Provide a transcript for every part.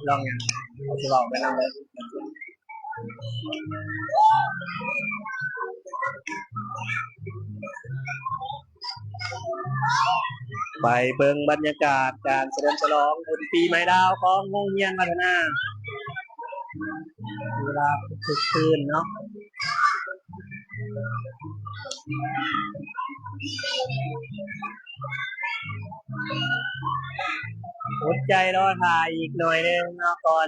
ລອງຫຍັງ ເຮົາຊິເວົ້າໄປນຳເລີຍ. ໄປເບິ່ງບັນຍາກາດການສະເຫຼີມສະຫຼອງບຸນປີໃໝ່ລາວຂອງໂຮງຮຽນວັດທະນາ ເວລາຄຶກຄື້ນເນາະ. ອົດໃຈລໍຖ້າອີກໜ້ອຍໜຶ່ງເນາະ ກ່ອນ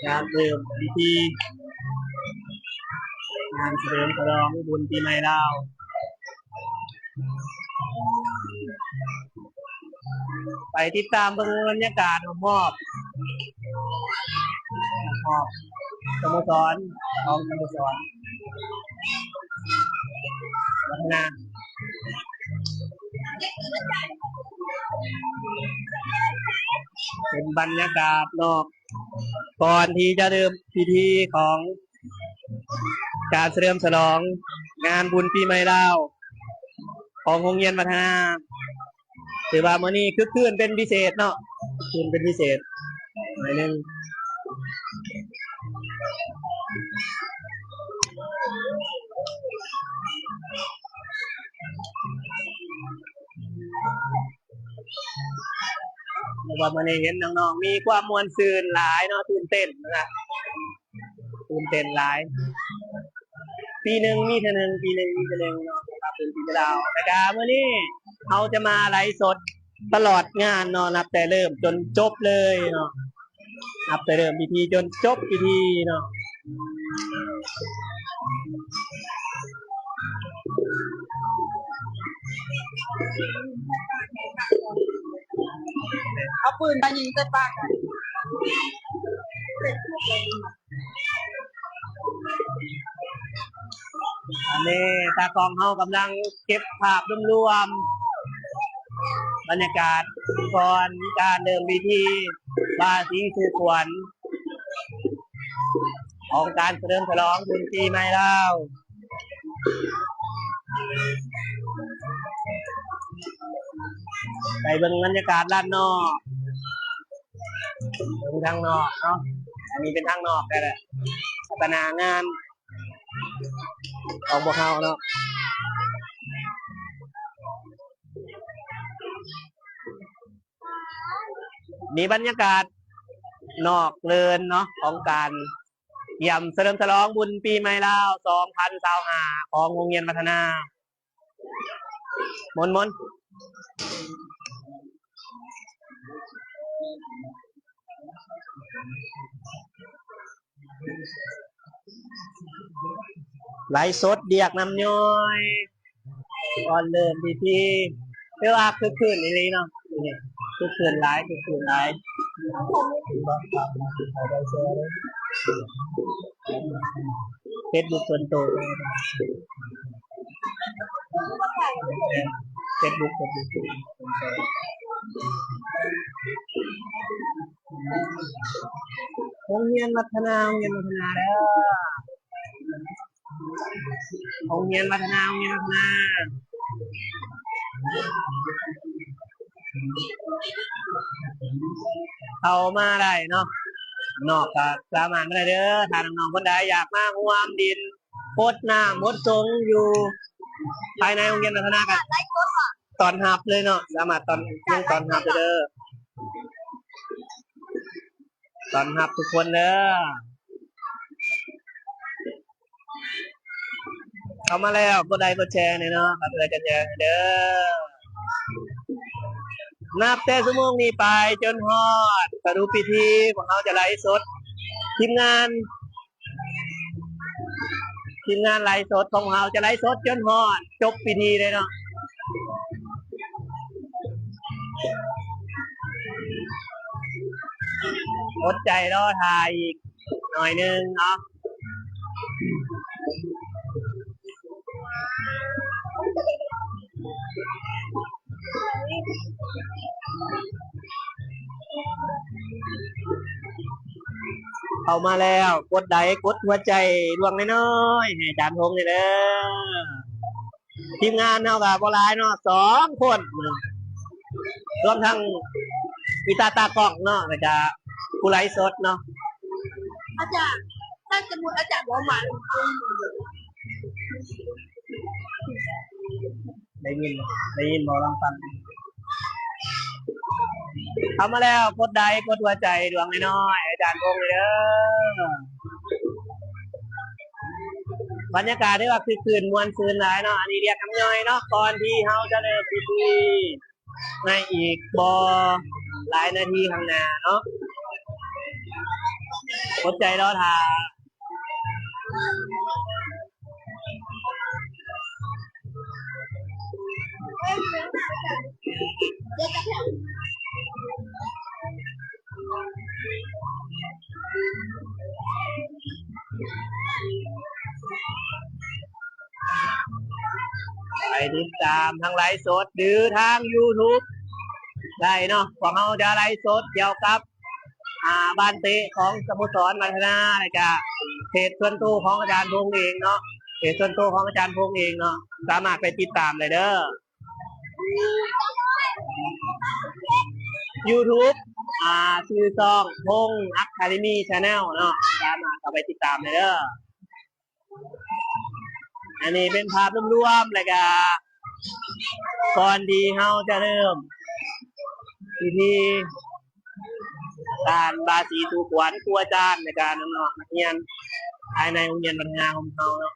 ຈະເລີ່ມພິທີງານສະເຫຼີມສະຫຼອງບຸນປີໃໝ່ລາວ. ໄປຕິດຕາມເບິ່ງບັນຍາກາດຮອບໆ ຮອບສະໂມສອນ ຂອງສະໂມສອນວັດທະນາ ເປັນບັນຍາກາດນອກ ກ່ອນທີ່ຈະເລີ່ມພິທີຂອງການສະເຫຼີມສະຫຼອງງານບຸນປີໃໝ່ລາວ ຂອງໂຮງຮຽນວັດທະນາ. ຖືວ່າມື້ນີ້ຄຶກຄື້ນເປັນພິເສດເນາະ ຄຶກຄື້ນເປັນພິເສດໜ້ອຍໜຶ່ງ. ເພາະວ່າມື້ນີ້ເຫັນນ້ອງໆມີຄວາມມ່ວນຊື່ນຫຼາຍເນາະ ຕື່ນເຕັ້ນນະ ຕື່ນເຕັ້ນຫຼາຍ. ປີໜຶ່ງມີເທື່ອໜຶ່ງ ປີໜຶ່ງມີເທື່ອໜຶ່ງເນາະ ເປັນປີລາວ. ແລ້ວກະມື້ນີ້ເຮົາຈະມາໄລຟ໌ສົດຕະຫຼອດງານເນາະ ນັບແຕ່ເລີ່ມຈົນຈົບເລີຍເນາະ ນັບແຕ່ເລີ່ມພິທີຈົນຈົບພິທີເນາະ. ເອົາປືນມາຍິງໃສ່ປາກກັນ. ອັນນີ້ຕາກ້ອງເຮົາກຳລັງເກັບພາບລວມໆບັນຍາກາດກ່ອນການເລີ່ມພິທີບາສີສູ່ຂວັນ ຂອງການສະເຫຼີມສະຫຼອງບຸນປີໃໝ່ລາວ. ໄປເບິ່ງບັນຍາກາດດ້ານນອກ ເບິ່ງທາງນອກເນາະ ອັນນີ້ເປັນທາງນອກແທ້ໆ ລັກສະນະງານຂອງພວກເຮົາເນາະ. ນີ້ບັນຍາກາດນອກເລີນເນາະ ຂອງການກຽມສະເຫຼີມສະຫຼອງບຸນປີໃໝ່ລາວສອງພັນຊາວຫ້າ ຂອງໂຮງຮຽນວັດທະນາ. ມົນໆ. ໄລຟ໌ສົດດຽກນ້ຳຍ້ອຍ ກ່ອນເລີ່ມພິທີ ຖືວ່າຄຶກຄື້ນອີ່ຫຼີເນາະ ຄຶກຄື້ນຫຼາຍ ຄຶກຄື້ນຫຼາຍ. ເຟສບຸກສ່ວນໂຕ ເຟສບຸກ ເຟສບຸກ ໂຮງຮຽນວັດທະນາ ໂຮງຮຽນວັດທະນາເດີ ໂຮງຮຽນວັດທະນາ ໂຮງຮຽນວັດທະນາ. ເຂົ້າມາໄດ້ເນາະ ນອກກໍສາມາດມາໄດ້ເດີ ຖ້ານ້ອງໆຄົນໃດຢາກມາຮ່ວມຫຼິ້ນ ຫົດນ້ຳຫົດສົງຢູ່ພາຍໃນໂຮງຮຽນວັດທະນາ ກໍຕ້ອນຮັບເລີຍເນາະ ສາມາດຕ້ອນ ຍັງຕ້ອນຮັບເດີ ຕ້ອນຮັບທຸກຄົນເດີ. ເຂົ້າມາແລ້ວ ກົດໄລກົດແຊແດ່ເນາະ ຝາກເພື່ອນກັນແຊເດີ. ນັບແຕ່ຊົ່ວໂມງນີ້ໄປຈົນຮອດສະຫຼຸບພິທີ ພວກເຮົາຈະໄລຟ໌ສົດ ທີມງານ ທີມງານໄລຟ໌ສົດຂອງເຮົາຈະໄລຟ໌ສົດຈົນຮອດຈົບພິທີເລີຍເນາະ. ອົດໃຈລໍຖ້າອີກໜ້ອຍໜຶ່ງເນາະ. ເຂົ້າມາແລ້ວ ກົດໄລ ກົດຫົວໃຈດວງນ້ອຍໆໃຫ້ອາຈານພົງແດ່ເດີ. ທີມງານເຮົາກໍບໍ່ຫຼາຍເນາະ ສອງຄົນເນາະ ລວມທັງອີຕາຕາກ້ອງເນາະ ແລ້ວກະ ຜູ້ໄລສົດເນາະ. ອາຈານ ຖ້າສົມມຸດອາຈານເວົ້າມາ ໄດ້ຍິນ ໄດ້ຍິນບໍ່? ລອງຟັງ. ເຂົ້າມາແລ້ວ ກົດໄລ ກົດຫົວໃຈດວງນ້ອຍໆ ອາຈານພົງເດີ. ບັນຍາກາດຖືວ່າຄຶກຄື້ນມ່ວນຊື່ນຫຼາຍເນາະ. ອັນນີ້ລຽກນ້ຳຍ່ອຍເນາະ ກ່ອນທີ່ເຮົາຈະເລີ່ມພິທີໃນອີກບໍ່ຫຼາຍນາທີຂ້າງໜ້າເນາະ. ອົດໃຈລໍຖ້າ. ໄປຕິດຕາມທາງໄລຟ໌ສົດ ຫຼື ທາງຢູທູບໄດ້ເນາະ. ພວກເຮົາຈະໄລຟ໌ສົດກ່ຽວກັບ ອ່າ ບ້ານເຕະຂອງສະໂມສອນວັດທະນາ ແລ້ວກະເພຈສ່ວນໂຕຂອງອາຈານພົງເອງເນາະ, ເພຈສ່ວນໂຕຂອງອາຈານພົງເອງເນາະ, ສາມາດໄປຕິດຕາມໄດ້ເດີ. ຢູທູບ ອ່າ ຊື່ຊ່ອງພົງອາຄາເດມີແຊນແນວເນາະ, ສາມາດເຂົ້າໄປຕິດຕາມໄດ້ເດີ. ອັນນີ້ເປັນພາບລວມໆ ແລ້ວກະກ່ອນທີ່ເຮົາຈະເລີ່ມພິທີການບາສີສູ່ຂວັນຄູອາຈານ ແລ້ວກະນ້ອງໆ ນັກຮຽນພາຍໃນໂຮງຮຽນວັດທະນາຂອງເຮົາເນາະ.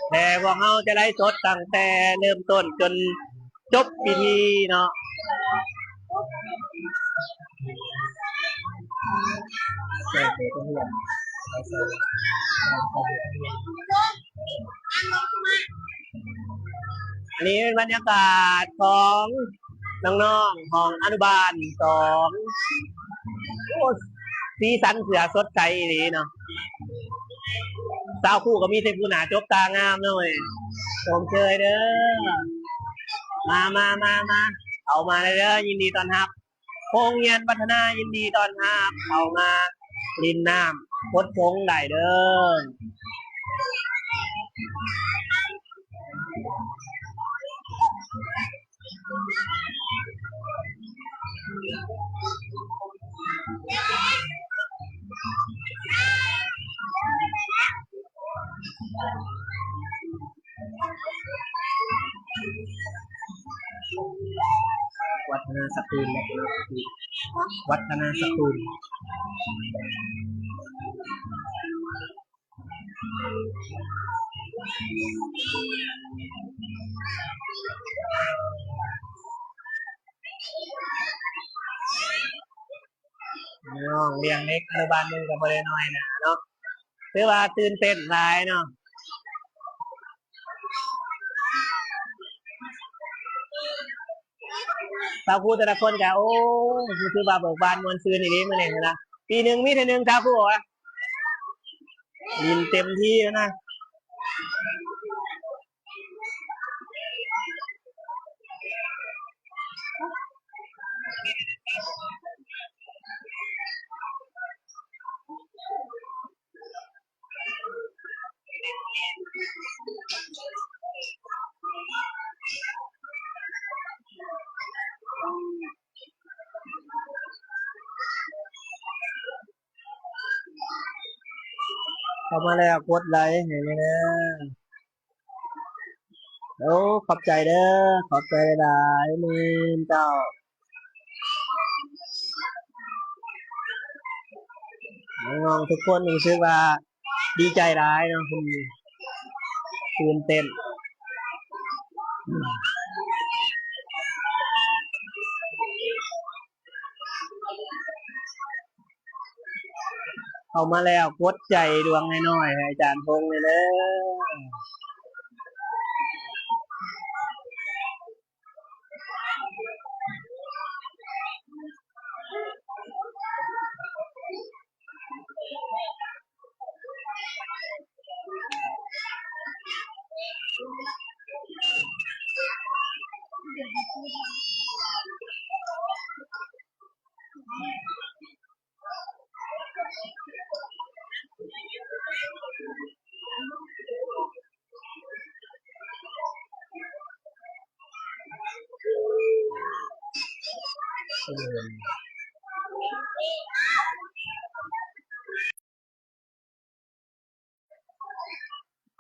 ແຕ່ພວກເຮົາຈະໄລຟ໌ສົດຕັ້ງແຕ່ເລີ່ມຕົ້ນຈົນຈົບພິທີເນາະ. ອັນນີ້ເປັນບັນຍາກາດຂອງນ້ອງໆ ຫ້ອງອະນຸບານສອງ. ໂອ້ ສີສັນເສື້ອສົດໃສອີ່ຫຼີເນາະ. ສາວຄູກໍມີແຕ່ຜູ້ໜ້າຈົບຕາງາມເນາະເວີຍ. ຊົມເຊີຍເດີ. ມາ ມາ ມາ ມາ ເຂົ້າມາເດີ. ຍິນດີຕ້ອນຮັບ. ໂຮງຮຽນວັດທະນາຍິນດີຕ້ອນຮັບເຂົ້າມາຫຼິ້ນນ້ຳກົດຊົງໄດ້ເດີ. ວັດທະນາສະຕູນ ວັດທະນາສະຕູນ. ນ້ອງລ້ຽງເດັກອະນຸບານໜຶ່ງກໍບໍ່ໄດ້ນ້ອຍໜ້າເນາະ, ຖືວ່າຕື່ນເຕັ້ນຫຼາຍເນາະ. ສາວຄູແຕ່ລະຄົນກໍ ໂອ້ ຮູ້ສຶກວ່າເບີກບານມ່ວນຊື່ນອີ່ຫຼີມື້ນີ້ນະ. ປີໜຶ່ງມີເທື່ອໜຶ່ງ ສາວຄູ ຫຼິ້ນເຕັມທີ່ນະ. ເຂົ້າມາແລ້ວກົດໄລໃຫ້ແດ່ເດີ. ໂອ້ ຂອບໃຈເດີ ຂອບໃຈຫຼາຍໆ ໝູ່ເຈົ້າ. ນ້ອງໆ ທຸກຄົນຮູ້ສຶກວ່າດີໃຈຫຼາຍເນາະ, ເພິ່ນຕື່ນເຕັ້ນ. ເຂົ້າມາແລ້ວກົດໃຈດວງນ້ອຍໆ ໃຫ້ອາຈານພົງແດ່ເດີ.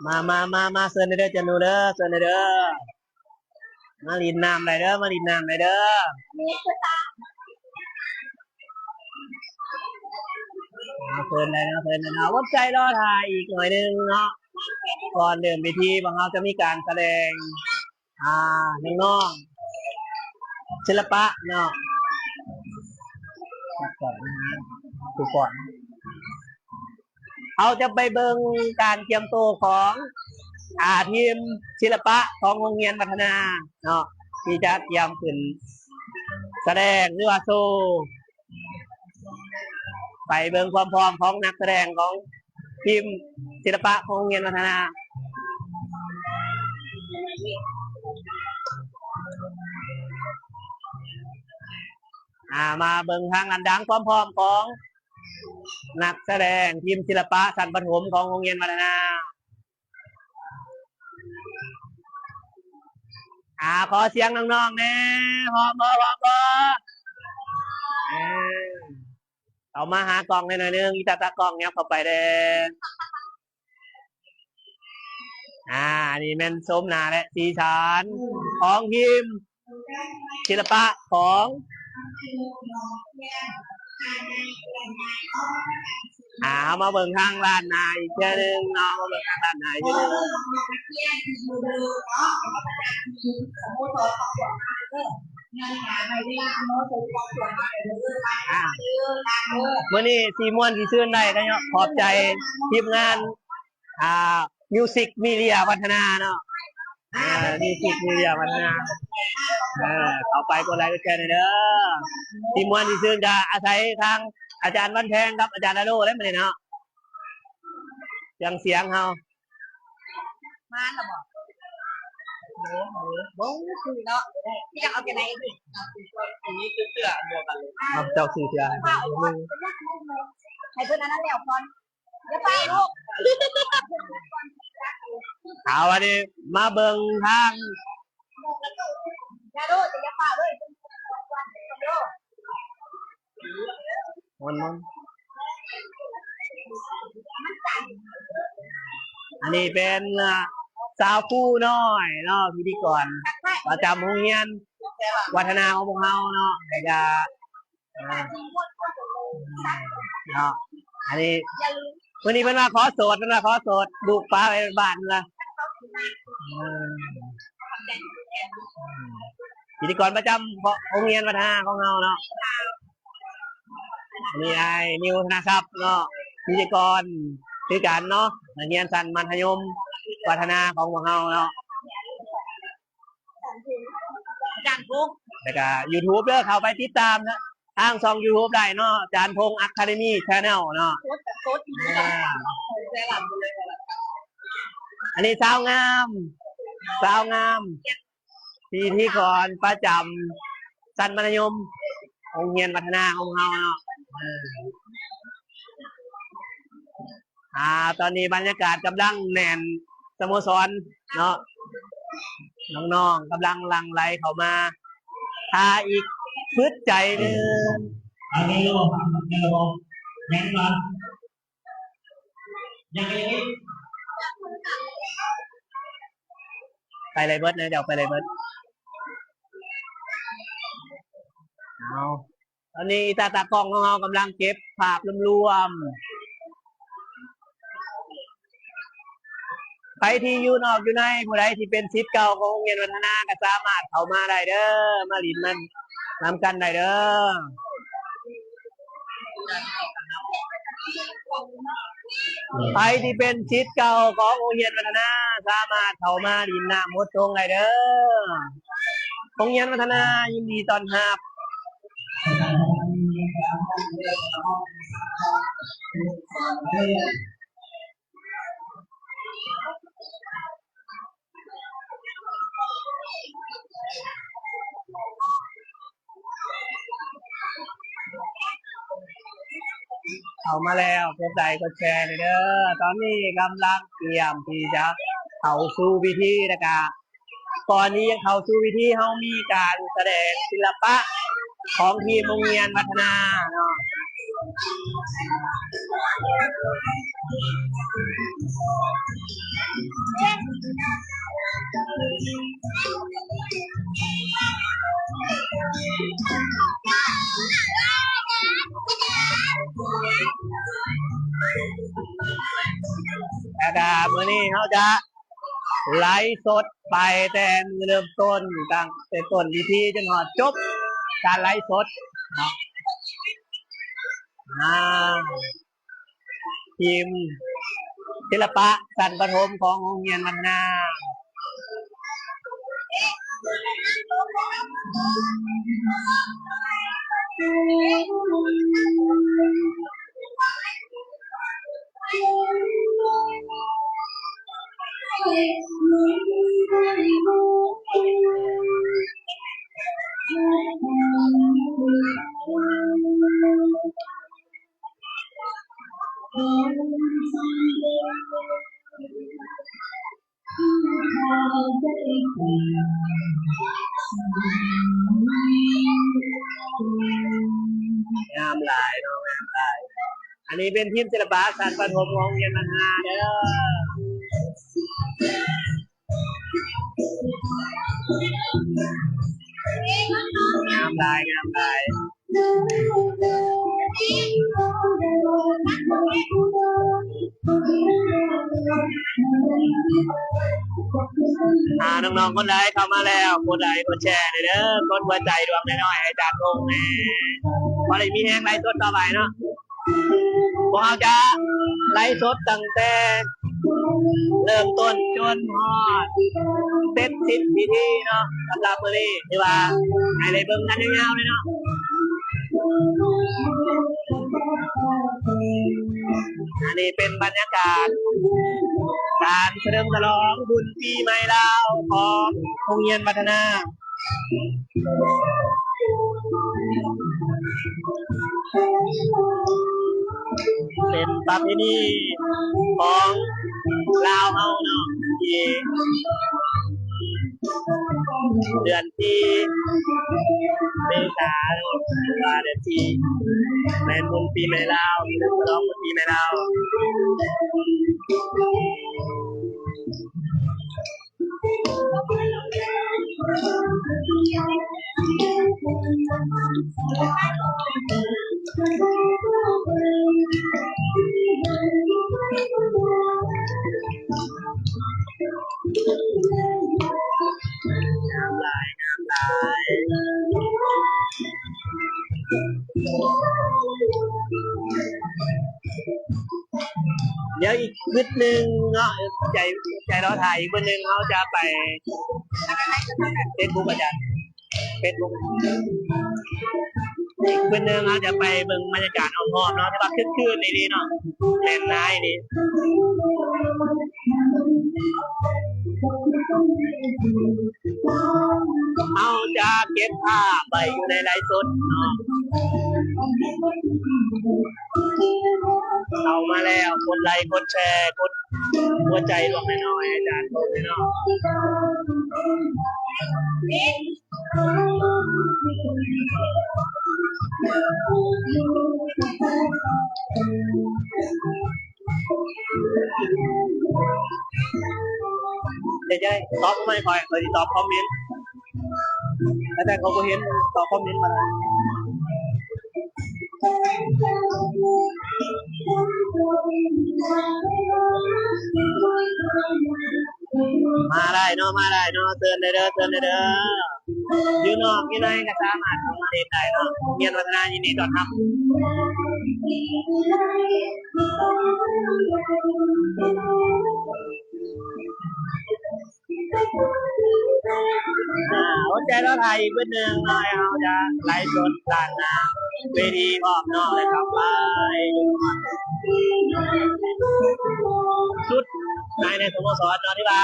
ມາ ມາ ມາ ມາ ເຊີນເດີ ເຈົ້າໜູເດີ ເຊີນເດີ ມາຫຼິ້ນນ້ຳໄດ້ເດີ ມາຫຼິ້ນນ້ຳໄດ້ເດີ. ເຊີນໄດ້ເນາະ ເຊີນໄດ້ເນາະ. ອົດໃຈລໍຖ້າອີກໜ້ອຍໜຶ່ງເນາະ ກ່ອນເລີ່ມພິທີ ພວກເຮົາຈະມີການສະແດງ ອ່າ ນ້ອງໆ ສິລະປະເນາະ ເຮົາຈະໄປເບິ່ງການກຽມໂຕຂອງ ອ່າ ທີມສິລະປະຂອງໂຮງຮຽນວັດທະນາເນາະ ທີ່ຈະກຽມຂຶ້ນສະແດງ ຫຼືວ່າໂຊ. ໄປເບິ່ງຄວາມພ້ອມຂອງນັກສະແດງຂອງທີມສິລະປະຂອງໂຮງຮຽນວັດທະນາ. ອ່າ ມາເບິ່ງທາງອັນດັງຄວາມພ້ອມຂອງນັກສະແດງທີມສິລະປະຊັ້ນປະຖົມຂອງໂຮງຮຽນວັດທະນາ. ອ່າ ຂໍສຽງນ້ອງໆແດ່ ພ້ອມບໍ່ ພ້ອມບໍ່? ເອີ ເຂົ້າມາຫາກ້ອງແດ່ໜ້ອຍໜຶ່ງ ອີຕາຕາກ້ອງ ຫຍັບເຂົ້າໄປແດ່. ອ່າ ອັນນີ້ແມ່ນໂສມໜ້າ ແລະ ສີສັນຂອງທີມ ສິລະປະຂອງ ອ່າ ເຮົາມາເບິ່ງທາງດ້ານໜ້າອີກເທື່ອໜຶ່ງເນາະ ມາເບິ່ງທາງດ້ານໜ້າອີກເທື່ອໜຶ່ງ. ອ່າ ມື້ນີ້ຊິມ່ວນຊິຊື່ນໄດ້ກໍຍ້ອນຂອບໃຈທີມງານ ອ່າ ມິວສິກມີເດຍວັດທະນາເນາະ ອ່າ ມິວສິກມີເດຍວັດທະນາ ເອີ ເຂົ້າໄປກົດໄລກົດແຊໃຫ້ເດີ. ຊິມ່ວນຊິຊື່ນກໍອາໄສທາງອາຈານວັນແພງກັບອາຈານລາໂລແຫຼະມື້ນີ້ເນາະ ເຄື່ອງສຽງເຮົາ ມາແລ້ວບໍ່? ໂອ້ໂຫ ບໍ່ຄືເນາະ ທີ່ຈະເອົາຈັ່ງໃດອີກ ອັນນີ້ຄືເສື້ອດຽວກັນເລີຍ ເອົາ ເຈົ້າຊື້ເສື້ອໃຫ້ເພິ່ນໜຶ່ງ ໃຫ້ເພິ່ນອັນນັ້ນແລ້ວກ່ອນ. ຢ່າປາກລູກ ເອົາ ອັນນີ້ມາເບິ່ງທາງ ມ່ວນໆ ອັນນີ້ເປັນ ອ່າ ສາວຄູນ້ອຍເນາະ ພິທີກອນປະຈຳໂຮງຮຽນວັດທະນາຂອງພວກເຮົາເນາະ ແລ້ວກະ ອ່າ ເນາະ ອັນນີ້ ມື້ນີ້ເພິ່ນວ່າຂໍໂສດ ເພິ່ນວ່າຂໍໂສດ ລູກປາໄວ້ບ້ານເພິ່ນວ່າ ເອີ ພິທີກອນປະຈຳໂຮງຮຽນວັດທະນາຂອງເຮົາເນາະ. ອັນນີ້ອ້າຍນິວ ທະນາຊັບເນາະ ພິທີກອນຄືກັນເນາະ ນັກຮຽນຊັ້ນມັດທະຍົມວັດທະນາຂອງພວກເຮົາເນາະ. ອາຈານພົງ ແລ້ວກະຢູທູບເດີ ເຂົ້າໄປຕິດຕາມທາງຊ່ອງຢູທູບໄດ້ເນາະ ອາຈານພົງ Academy Channel ເນາະ. ອັນນີ້ສາວງາມ ສາວງາມ ພິທີກອນປະຈຳຊັ້ນມັດທະຍົມໂຮງຮຽນວັດທະນາຂອງເຮົາເນາະ. ອ່າ ຕອນນີ້ບັນຍາກາດກຳລັງແໜ້ນສະໂມສອນເນາະ ນ້ອງໆກຳລັງຫຼັ່ງໄຫຼເຂົ້າມາ ຖ້າອີກຟຶດໃຈໜຶ່ງ ໄປໄດ້ເບິດນະ ເຈົ້າໄປໄດ້ເບິດ. ເອົາ ຕອນນີ້ຕາຕາກ້ອງຂອງເຮົາກຳລັງເກັບພາບລວມໆ ໃຜທີ່ຢູ່ນອກຢູ່ໃນ ຜູ້ໃດທີ່ເປັນສິດເກົ່າຂອງໂຮງຮຽນວັດທະນາ ກໍສາມາດເຂົ້າມາໄດ້ເດີ ມາຫຼິ້ນມານຳກັນໄດ້ເດີ. ໃຜທີ່ເປັນສິດເກົ່າຂອງໂຮງຮຽນວັດທະນາ ສາມາດເຂົ້າມາຫຼິ້ນນ້ຳຫົດທົ່ງໄດ້ເດີ ໂຮງຮຽນວັດທະນາຍິນດີຕ້ອນຮັບ. ເຂົ້າມາແລ້ວ ກົດໄລກົດແຊໃຫ້ເດີ. ຕອນນີ້ກຳລັງກຽມທີ່ຈະເຂົ້າສູ່ພິທີ ແລ້ວກະ ກ່ອນທີ່ຈະເຂົ້າສູ່ພິທີ ເຮົາມີການສະແດງສິລະປະ ຂອງທີມໂຮງຮຽນວັດທະນາເນາະ. ແລ້ວກະມື້ນີ້ເຮົາຈະ ໄລຟ໌ສົດໄປແຕ່ມື້ເລີ່ມຕົ້ນ ຕັ້ງແຕ່ຕົ້ນພິທີຈົນຮອດຈົບການໄລຟ໌ສົດເນາະ. ອ່າ ທີມສິລະປະຊັ້ນປະຖົມຂອງໂຮງຮຽນວັດທະນາ. ງາມຫຼາຍເນາະ ງາມຫຼາຍ. ອັນນີ້ເປັນທີມສິລະປະຊັ້ນປະຖົມຂອງໂຮງຮຽນວັດທະນາເດີ. ງາມຫຼາຍ ງາມຫຼາຍ. ອ່າ ນ້ອງໆ ຄົນໃດເຂົ້າມາແລ້ວ ກົດໄລກົດແຊແດ່ເດີ ກົດຫົວໃຈດວງນ້ອຍໆ ໃຫ້ອາຈານພົງແດ່ ພໍໄດ້ມີແຮງໄລຟ໌ສົດຕໍ່ໄປເນາະ. ພວກເຮົາຈະໄລຟ໌ສົດຕັ້ງແຕ່ເລີ່ມຕົ້ນຈົນຮອດເສັດສິ້ນພິທີເນາະ. ສຳລັບມື້ນີ້ຖືວ່າໃຫ້ໄດ້ເບິ່ງກັນຍາວໆເລີຍເນາະ. ອັນນີ້ເປັນບັນຍາກາດການສະເຫຼີມສະຫຼອງບຸນປີໃໝ່ລາວຂອງໂຮງຮຽນວັດທະນາ. ເປັນປະເພນີຂອງລາວເຮົາເນາະ ທີ່ເດືອນສີ່ເມສາເນາະ ວ່າເດືອນສີ່ແມ່ນບຸນປີໃໝ່ລາວ ສະເຫຼີມສະຫຼອງບຸນປີໃໝ່ລາວ. ງາມຫຼາຍ ງາມຫຼາຍ. ດຽວອີກບຶດໜຶ່ງເນາະ ໃຈ ໃຈລໍຖ້າອີກບຶດໜຶ່ງ ເຮົາຈະໄປເຟສບຸກອາຈານ ເຟສບຸກ ອີກບຶດໜຶ່ງ ເຮົາຈະໄປເບິ່ງບັນຍາກາດຮອບໆເນາະ ແຕ່ວ່າຄຶກຄື້ນອີ່ຫຼີເນາະ ແໜ້ນໜາອີ່ຫຼີ. ເຮົາຈະເກັບພາບໄວ້ຢູ່ໃນໄລຟ໌ສົດເນາະ. ເຂົ້າມາແລ້ວ ກົດໄລ ກົດແຊ ກົດຫົວໃຈດວງນ້ອຍໆ ໃຫ້ອາຈານເບິ່ງເນາະ. ໃຫຍ່ໆ ຕອບມາໃຫ້ຂ້ອຍ ຂ້ອຍຊິຕອບຄອມເມັນ. ແຕ່ເຂົາບໍ່ເຫັນ ຕອບຄອມເມັນມາໄດ້. ມາໄດ້ເນາະ ມາໄດ້ເນາະ ເຊີນໄດ້ເດີ ເຊີນໄດ້ເດີ. ຢູ່ນອກຢູ່ໃນກໍສາມາດເຂົ້າມາຫຼິ້ນໄດ້ເນາະ ໂຮງຮຽນວັດທະນາຍິນດີຕ້ອນຮັບ. ອ່າ ອົດໃຈລໍຖ້າອີກບຶດໜຶ່ງເນາະ ເຮົາຈະໄລຟ໌ສົດດ້ານໜ້າເວທີພ້ອມເນາະ ແລ້ວກໍໄປສຸດໃນ ໃນສະໂມສອນເນາະ ທີ່ວ່າ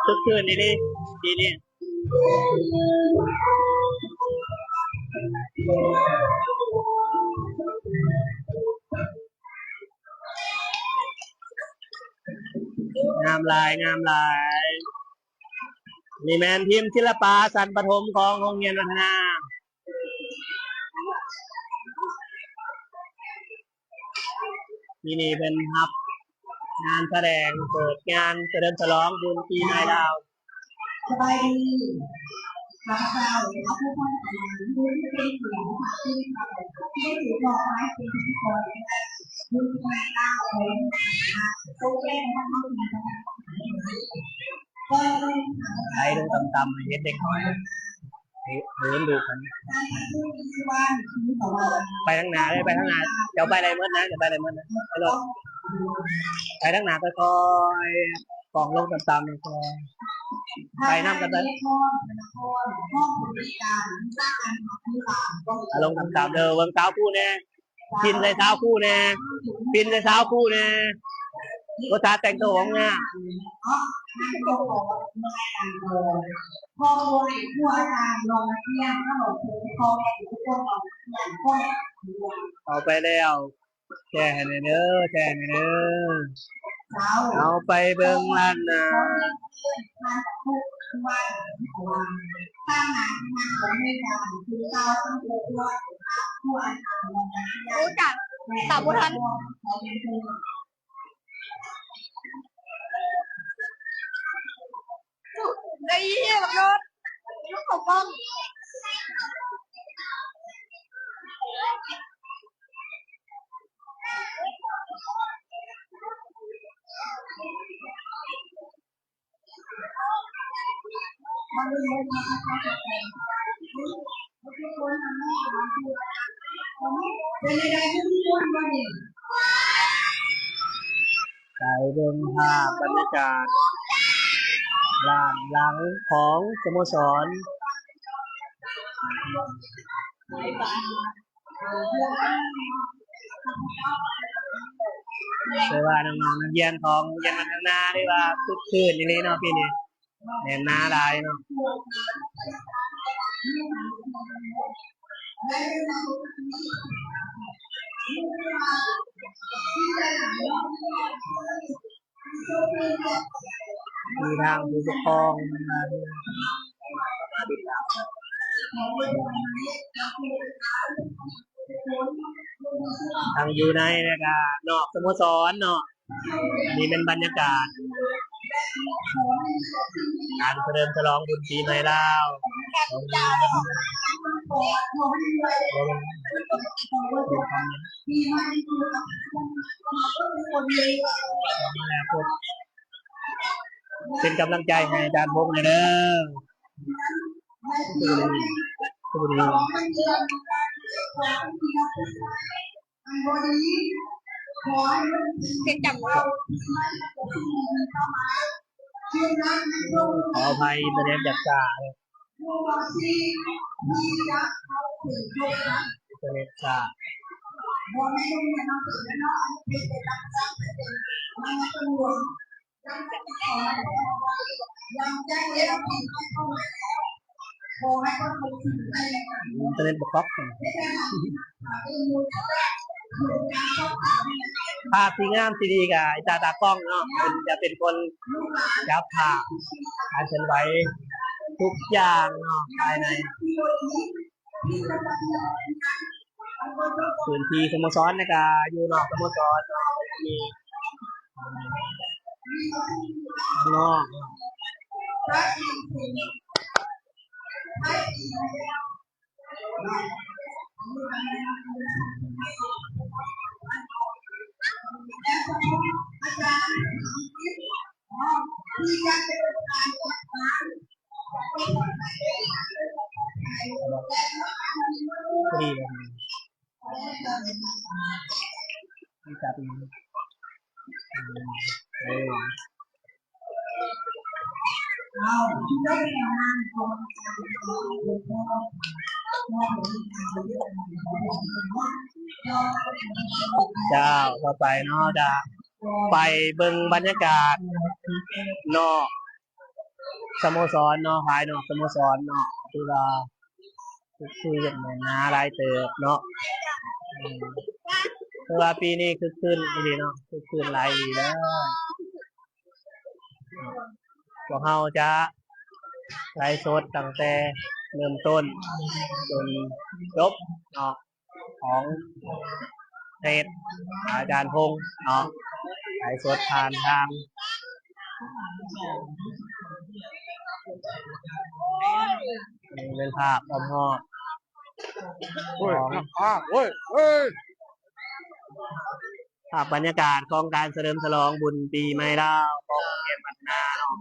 ຄຶກຄື້ນອີ່ຫຼີປີນີ້. ງາມຫຼາຍ ງາມຫຼາຍ. ນີ້ແມ່ນທີມສິລະປະຊັ້ນປະຖົມຂອງໂຮງຮຽນວັດທະນາ. ປີນີ້ເພິ່ນຮັບງານສະແດງເປີດງານສະເຫຼີມສະຫຼອງບຸນປີໃໝ່ລາວ. ສະບາຍດີ ຂ້າພະເຈົ້າ ໄຫຼລົງຕ່ຳໆ ເຫັນເດັກນ້ອຍ ເຫັນ ເຫັນລູກມັນ ໄປທາງໜ້າເລີຍ ໄປທາງໜ້າ ເຈົ້າໄປໄດ້ໝົດນະ ເຈົ້າໄປໄດ້ໝົດນະ ໄປໂລດ ໄປທາງໜ້າຄ່ອຍໆ ກ້ອງລົງຕ່ຳໆ ຄ່ອຍໆ ໄປນຳກັນເລີຍ. ອາ ລົງຕ່ຳໆເດີ ເບິ່ງສາວຄູແດ່ ປິ່ນໃສ່ສາວຄູແດ່ ປິ່ນໃສ່ສາວຄູແດ່ ອຸດສ່າແຕ່ງໂຕງາມ. ເອົາໄປແລ້ວ ແຊໃຫ້ແດ່ເດີ ແຊໃຫ້ແດ່ເດີ. ເອົາໄປເບິ່ງລ້ານນາ ຮູ້ຈັກ ຕອບບໍ່ທັນ. ໄອ້ເຫຍ ບັກໂດດ ລູກເຂົ້າກ້ອງ. ໄປເບິ່ງພາບບັນຍາກາດດ້ານຫຼັງຂອງສະໂມສອນ. ແຕ່ວ່ານ້ອງໆ ນັກຮຽນຂອງໂຮງຮຽນບ້ານທາງນາ ຖືວ່າຄຶກຄື້ນອີ່ຫຼີເນາະ ປີນີ້ແໜ້ນໜາຫຼາຍເນາະ. ມີທາງຜູ້ປົກຄອງມາ ທັງຢູ່ໃນ ແລະກະນອກສະໂມສອນເນາະ. ນີ້ແມ່ນບັນຍາກາດການສະເຫຼີມສະຫຼອງບຸນປີໃໝ່ລາວ. ເປັນກຳລັງໃຈໃຫ້ອາຈານພົງແດ່ເດີ. ເປັນຈັງຫວະ ຂໍອະໄພ ອິນເຕີເນັດຢາກຊ້າ ອິນເຕີເນັດຊ້າ. ອິນເຕີເນັດບໍ່ຄອບ ພາບທີ່ງາມທີ່ດີກະອີຕາຕາກ້ອງເນາະ ເພິ່ນຈະເປັນຄົນຈັບພາບການເຄື່ອນໄຫວທຸກຢ່າງເນາະ ພາຍໃນ ພື້ນທີ່ສະໂມສອນ ແລ້ວກະຢູ່ນອກສະໂມສອນເນາະ ມີຂ້າງນອກ ເຈົ້າ ຕໍ່ໄປເນາະ ຈະໄປເບິ່ງບັນຍາກາດນອກສະໂມສອນເນາະ ພາຍນອກສະໂມສອນເນາະ ຄືວ່າ ຄື ຄືຫາຫຼາຍເຕີບເນາະ ອືມ ຄືວ່າປີນີ້ຄຶກຄື້ນອີ່ຫຼີເນາະ ຄຶກຄື້ນຫຼາຍອີ່ຫຼີເດີ. ພວກເຮົາຈະໄລຟ໌ສົດຕັ້ງແຕ່ເລີ່ມຕົ້ນຈົນຈົບເນາະ ຂອງ ເພຈອາຈານພົງເນາະ ໄລຟ໌ສົດຜ່ານທາງ ເປັນພາບອ້ອມຮອບ ໂອ້ຍ ຂອງ ພາບ ໂອ້ຍ ເອີຍ ພາບບັນຍາກາດຂອງການສະເຫຼີມສະຫຼອງບຸນປີໃໝ່ລາວຂອງໂຮງຮຽນວັດທະນາເນາະ.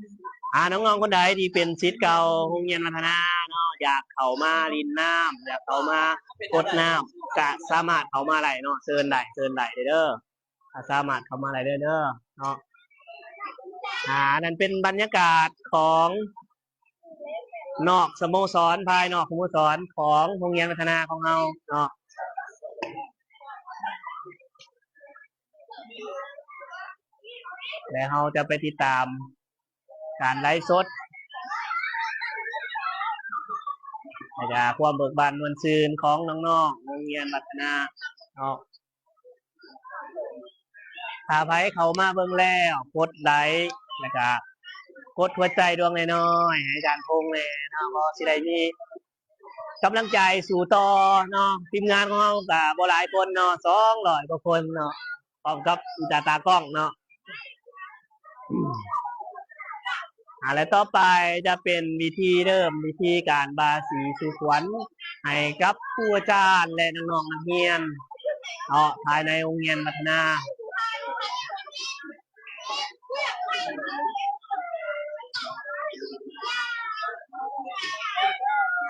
ອາ ນ້ອງໆຄົນໃດທີ່ເປັນສິດເກົ່າໂຮງຮຽນວັດທະນາເນາະ ຢາກເຂົ້າມາຫຼິ້ນນ້ຳ ຢາກເຂົ້າມາກົດນ້ຳ ກະສາມາດເຂົ້າມາໄດ້ເນາະ ເຊີນໄດ້ ເຊີນໄດ້ເດີ້ ກະສາມາດເຂົ້າມາໄດ້ເດີ້ເນາະ. ອາ ອັນນັ້ນເປັນບັນຍາກາດຂອງ ນອກສະໂມສອນ ພາຍນອກສະໂມສອນຂອງໂຮງຮຽນວັດທະນາຂອງເຮົາເນາະ ແລະ ເຮົາຈະໄປຕິດຕາມການໄລຟ໌ສົດ ແລະ ກະຄວາມເບີກບານມ່ວນຊື່ນຂອງນ້ອງໆໂຮງຮຽນວັດທະນາເນາະ. ຖ້າໃຜເຂົ້າມາເບິ່ງແລ້ວ ກົດໄລຄ໌ ແລ້ວກະກົດຫົວໃຈດວງນ້ອຍໆໃຫ້ອາຈານພົງແດ່ເນາະ ເພາະຊິໄດ້ມີກຳລັງໃຈສູ້ຕໍ່ເນາະ. ທີມງານຂອງເຮົາກະບໍ່ຫຼາຍຄົນເນາະ ສອງຮ້ອຍກວ່າຄົນເນາະ ພ້ອມກັບຕາຕາກ້ອງເນາະ. ອາ ແລະ ຕໍ່ໄປຈະເປັນພິທີເລີ່ມພິທີການບາສີສູ່ຂວັນໃຫ້ກັບຄູອາຈານ ແລະ ນ້ອງໆນັກຮຽນເນາະ ພາຍໃນໂຮງຮຽນວັດທະນາ.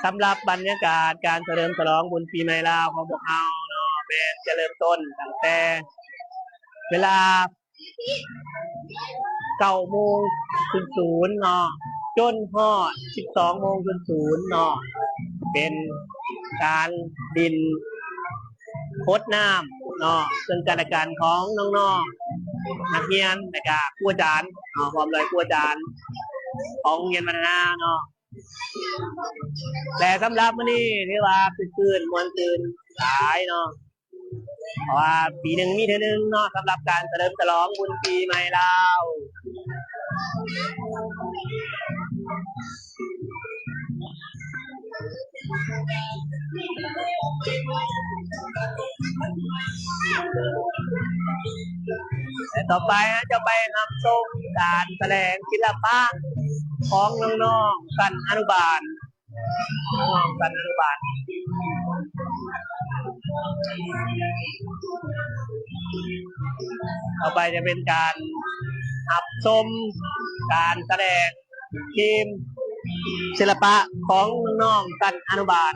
ສຳລັບບັນຍາກາດການສະເຫຼີມສະຫຼອງບຸນປີໃໝ່ລາວຂອງພວກເຮົາເນາະ ແມ່ນຈະເລີ່ມຕົ້ນຕັ້ງແຕ່ເວລາ ເກົ້າໂມງສູນສູນເນາະ ຈົນຮອດສິບສອງໂມງສູນສູນເນາະ ເປັນການຫຼິ້ນກົດນ້ຳເນາະ ເຊິ່ງກັນແລະກັນຂອງນ້ອງໆນັກຮຽນ ແລະກະຄູອາຈານເນາະ ພ້ອມດ້ວຍຄູອາຈານຂອງໂຮງຮຽນວັດທະນາເນາະ. ແລະ ສຳລັບມື້ນີ້ຖືວ່າຄຶກຄື້ນມ່ວນຊື່ນຫຼາຍເນາະ ເພາະວ່າປີໜຶ່ງມີເທື່ອໜຶ່ງເນາະ ສຳລັບການສະເຫຼີມສະຫຼອງບຸນປີໃໝ່ລາວ. ແລະ ຕໍ່ໄປເຮົາຈະໄປຮັບຊົມການສະແດງສິລະປະຂອງນ້ອງໆຊັ້ນອະນຸບານ ນ້ອງໆຊັ້ນອະນຸບານ. ຕໍ່ໄປຈະເປັນການຮັບຊົມການສະແດງທີມສິລະປະຂອງນ້ອງໆຊັ້ນອະນຸບານ.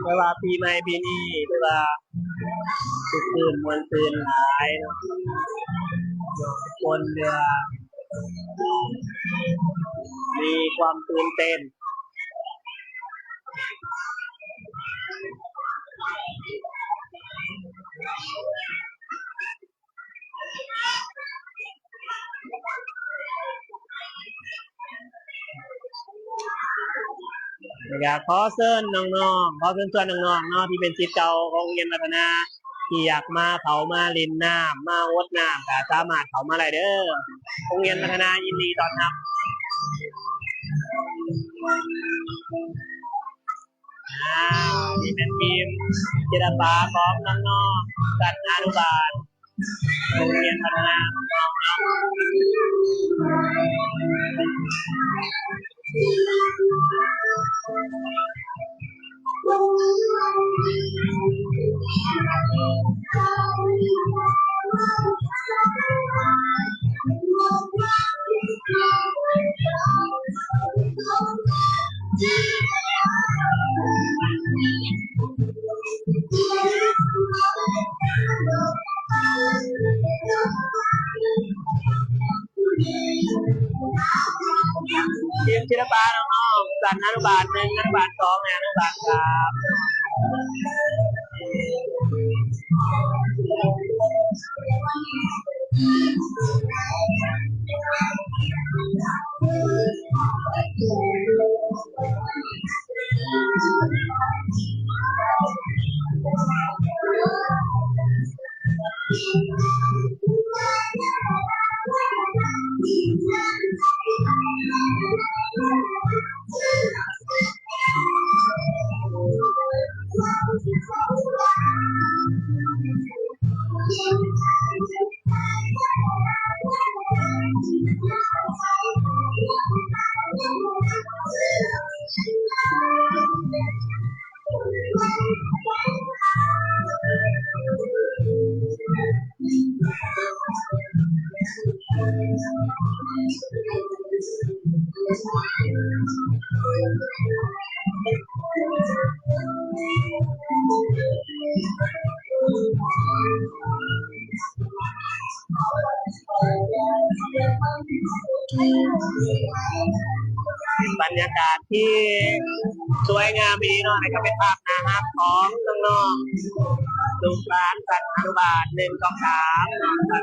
ແຕ່ວ່າປີໃໝ່ປີນີ້ຖືວ່າຄຶກຄື້ນມ່ວນຊື່ນຫຼາຍເນາະ ທຸກຄົນເລີຍມີຄວາມຕື່ນເຕັ້ນ. ແລ້ວກໍຂໍເຊີນນ້ອງໆ ຂໍເຊີນຊວນນ້ອງໆເນາະ ທີ່ເປັນສິດເກົ່າຂອງໂຮງຮຽນວັດທະນາ ທີ່ຢາກມາ ເຂົ້າມາຫຼິ້ນນ້ຳ ມາຫົດນ້ຳ ກໍສາມາດເຂົ້າມາໄດ້ເດີ້ ໂຮງຮຽນວັດທະນາຍິນດີຕ້ອນຮັບ. ອາ ນີ້ແມ່ນທີມສິລະປະຂອງນ້ອງໆຊັ້ນອະນຸບານ ໂຮງຮຽນພັດທະນາຂອງເຮົາເນາະ. ທີມສິລະປະນ້ອງໆ ຊັ້ນອະນຸບານໜຶ່ງ ອະນຸບານສອງ ແລະ ອະນຸບານສາມ. ບັນຍາກາດທີ່ສວຍງາມອີ່ຫຼີເນາະ, ນີ້ກໍເປັນພາບໜ້າຮັກຂອງນ້ອງໆ ລູກຫຼານຊັ້ນອະນຸບານ ໜຶ່ງ ສອງ ສາມ ເນາະ.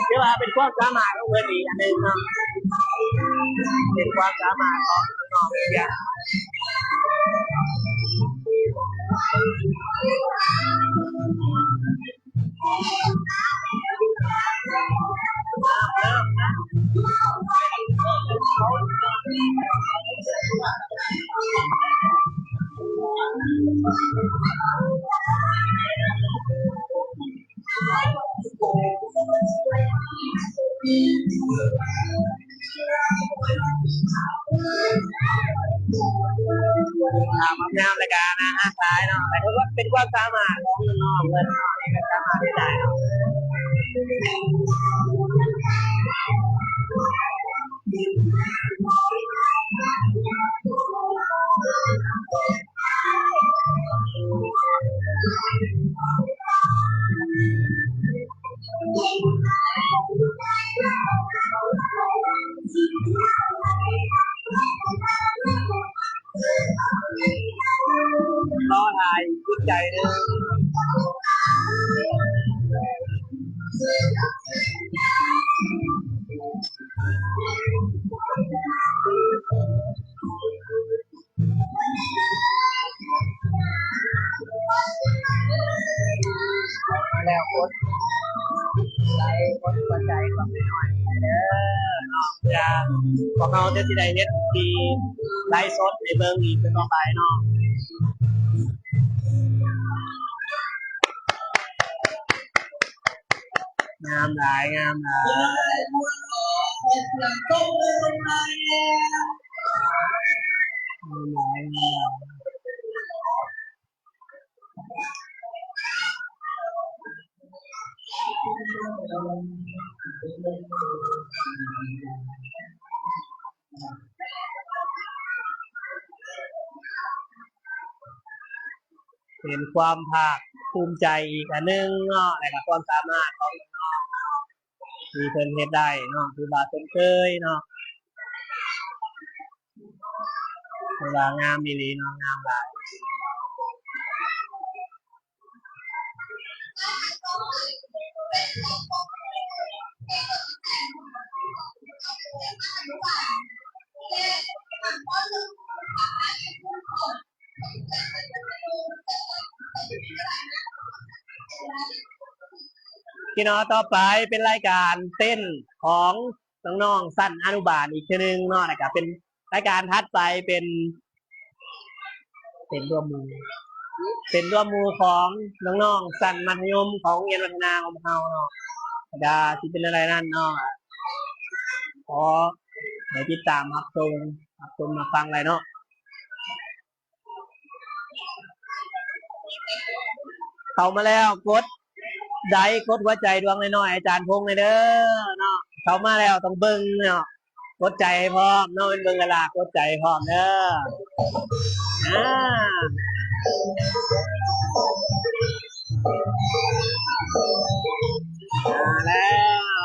ຖືວ່າເປັນຄວາມສາມາດຂອງເພິ່ນອີກອັນໜຶ່ງເນາະ, ເປັນຄວາມສາມາດຂອງນ້ອງໆ ອີກຢ່າງ. ງາມແລ້ວກະໜ້າຮັກຫຼາຍເນາະ, ແຕ່ກໍເປັນຄວາມສາມາດຂອງນ້ອງໆເພິ່ນເນາະ ທີ່ເພິ່ນສາມາດເຮັດໄດ້ເນາະ. ລໍຖ້າອີກອຶດໃຈໜຶ່ງ. ແລ້ວກົດໄລຄ໌ ກົດຫົວໃຈກັບນ້ອຍໆເດີເນາະ, ເພື່ອພວກເຮົາຈະຊິໄດ້ເຮັດທີ່ໄລຟ໌ສົດໃຫ້ເບິ່ງອີກຕໍ່ໄປເນາະ. ງາມຫຼາຍ ງາມຫຼາຍ ງາມຫຼາຍ ງາມຫຼາຍ. ເປັນຄວາມພາກພູມໃຈອີກອັນໜຶ່ງເນາະ ແລະກະຄວາມສາມາດຂອງນ້ອງໆ ທີ່ເພິ່ນເຮັດໄດ້ເນາະ ຖືວ່າຊົມເຊີຍເນາະ. ຖືວ່າງາມອີ່ຫຼີເນາະ ງາມຫຼາຍ. ພີ່ນ້ອງ, ຕໍ່ໄປເປັນລາຍການເຕັ້ນຂອງນ້ອງໆຊັ້ນອະນຸບານອີກເທື່ອໜຶ່ງເນາະ, ແລ້ວກະເປັນລາຍການຖັດໄປເປັນ ເປັນຮ່ວມໝູ່ ເປັນຮ່ວມໝູ່ຂອງນ້ອງໆຊັ້ນມັດທະຍົມຂອງໂຮງຮຽນວັດທະນາຂອງພວກເຮົາເນາະ, ກະຊິເປັນແນວໃດນັ້ນເນາະ ຂໍໃຫ້ຕິດຕາມຮັບຊົມ ຮັບຊົມຮັບຟັງໄດ້ເນາະ. ເຂົ້າມາແລ້ວກົດໄລຄ໌ ກົດຫົວໃຈດວງນ້ອຍໆ ອາຈານພົງແດ່ເດີເນາະ, ເຂົ້າມາແລ້ວຕ້ອງເບິ່ງເນາະ. ກົດໃຈໃຫ້ພ້ອມເນາະ, ເປັນເບິ່ງກະລາ ກົດໃຈໃຫ້ພ້ອມເດີ. ອາ ມາແລ້ວ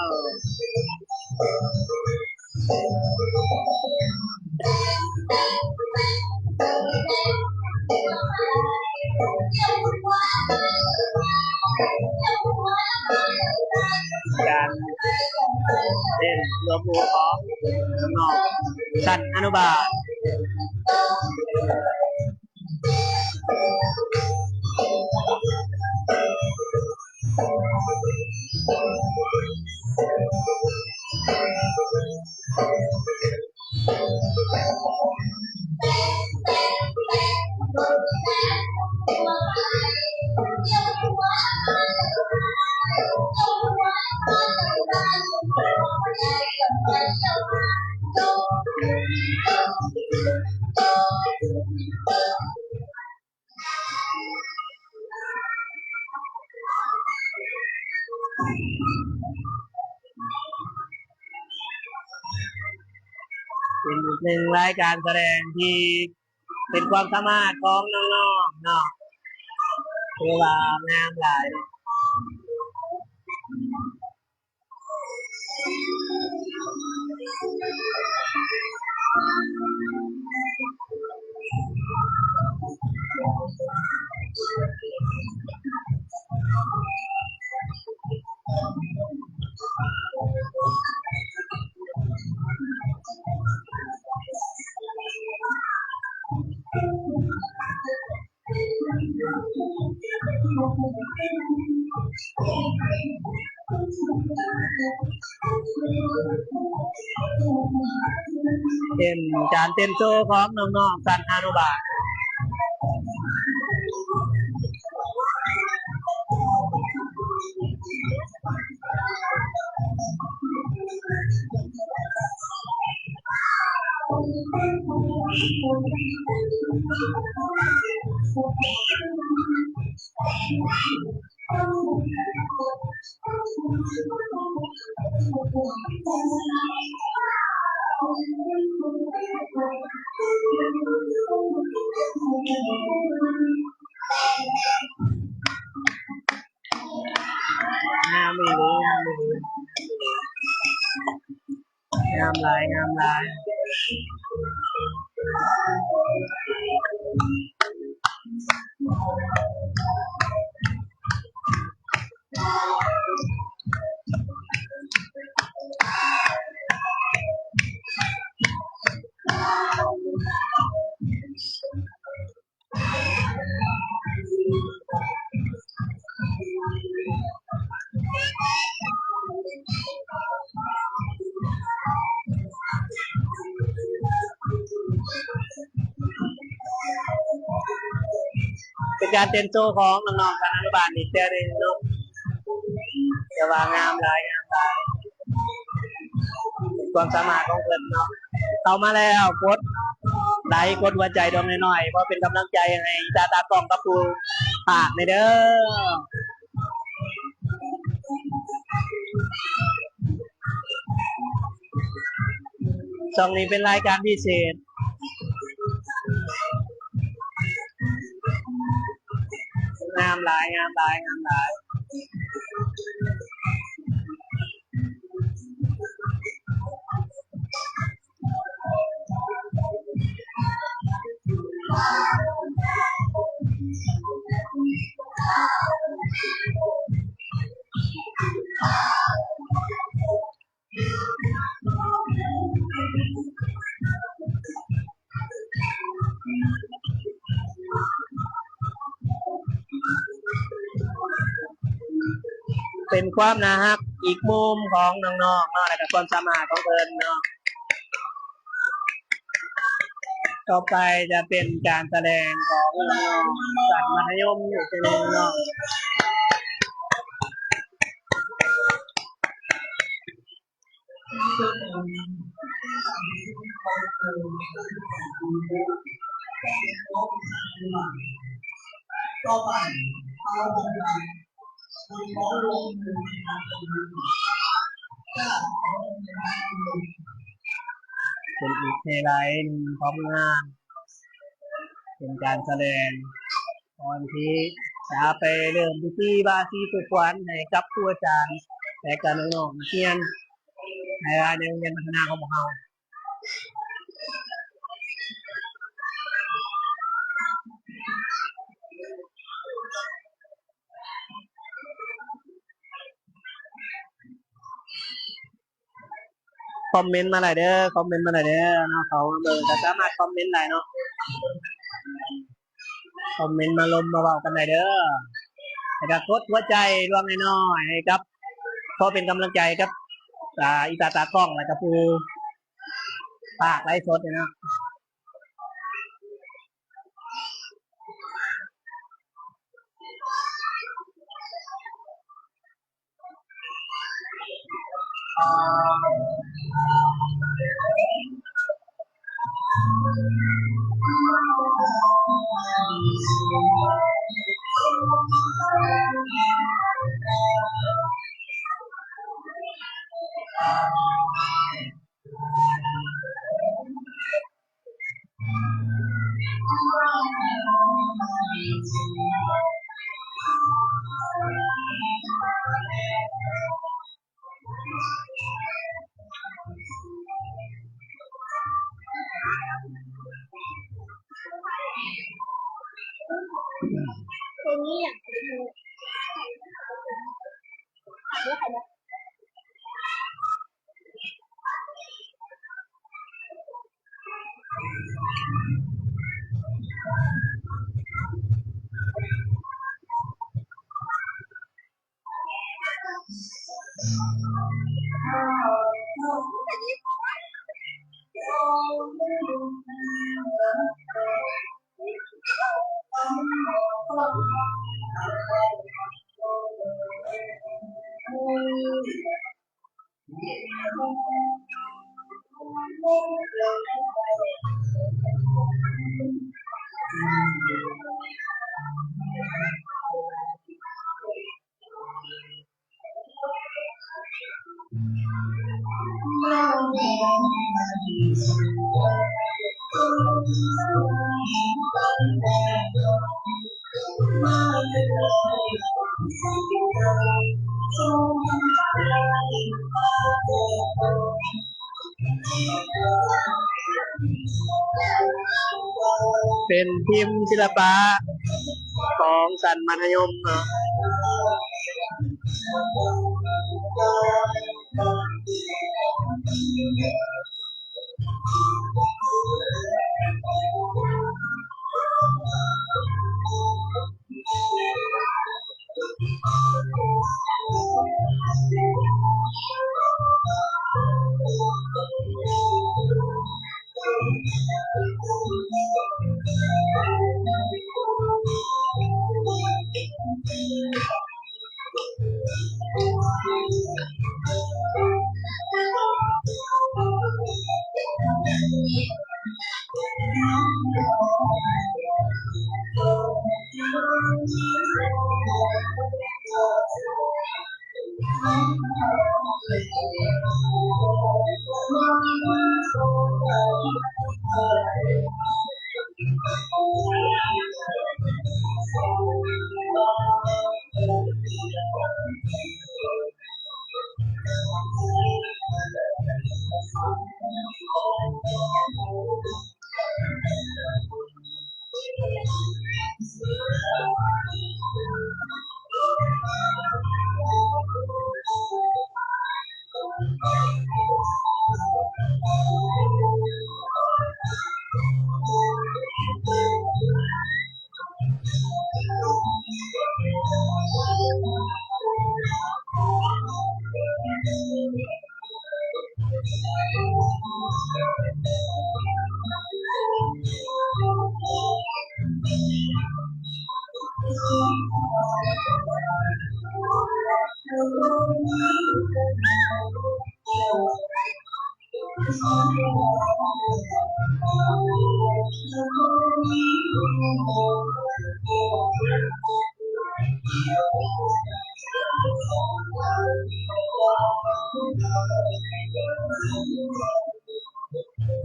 ການເຕັ້ນລວມໝູ່ຂອງນ້ອງໆຊັ້ນອະນຸບານ. ເປັນອີກໜຶ່ງລາຍການສະແດງທີ່ເປັນຄວາມສາມາດຂອງນ້ອງໆເນາະ ຖືວ່າງາມຫຼາຍເນາະ. ເປັນການເຕັ້ນໂຊຂອງນ້ອງໆຊັ້ນອະນຸບານ. ງາມອີ່ຫຼີ ງາມອີ່ຫຼີ ງາມຫຼາຍ ງາມຫຼາຍ. ເປັນການເຕັ້ນໂຊຂອງນ້ອງໆຊັ້ນອະນຸບານອີກເທື່ອໜຶ່ງເນາະ ແຕ່ວ່າງາມຫຼາຍ ງາມຫຼາຍ. ຄວາມສາມາດຂອງເພິ່ນເນາະ. ເຂົ້າມາແລ້ວ ກົດໄລ ກົດຫົວໃຈດວງນ້ອຍໆ ເພື່ອເປັນກຳລັງໃຈໃຫ້ຕາ ຕາກ້ອງກັບຜູ້ພາກແດ່ເດີ້. ຊ່ອງນີ້ເປັນລາຍການພິເສດ. ງາມຫຼາຍ ງາມຫຼາຍ ງາມຫຼາຍ. ເປັນຄວາມໜ້າຮັກອີກມຸມຂອງນ້ອງໆເນາະ ແລະກະຄວາມສາມາດຂອງເພິ່ນເນາະ. ຕໍ່ໄປຈະເປັນການສະແດງຂອງນ້ອງໆຊັ້ນມັດທະຍົມອີກເທື່ອໜຶ່ງເນາະ. ເປັນອີກເວລາໜຶ່ງຂອງງານ ເປັນການສະແດງ ກ່ອນທີ່ຈະໄປເລີ່ມພິທີບາສີສູ່ຂວັນໃຫ້ກັບຄູອາຈານ ແລະກະນ້ອງໆນັກຮຽນ ໃນໂຮງຮຽນພັດທະນາຂອງພວກເຮົາ. ຄອມເມັນມາໄດ້ເດີ້ ຄອມເມັນມາໄດ້ເດີ້ເນາະ. ເຂົ້າມາເບິ່ງກະສາມາດຄອມເມັນໄດ້ເນາະ ຄອມເມັນມາລົມມາເວົ້າກັນໄດ້ເດີ້ ແລ້ວກະກົດຫົວໃຈດວງນ້ອຍໆໃຫ້ກັບ ພໍເປັນກຳລັງໃຈກັບ ອາ ອີຕາຕາກ້ອງ ແລ້ວກະຜູ້ພາກໄລຟ໌ສົດນີ້ເນາະ. ເປັນທີມສິລະປະຂອງຊັ້ນມັດທະຍົມເນາະ.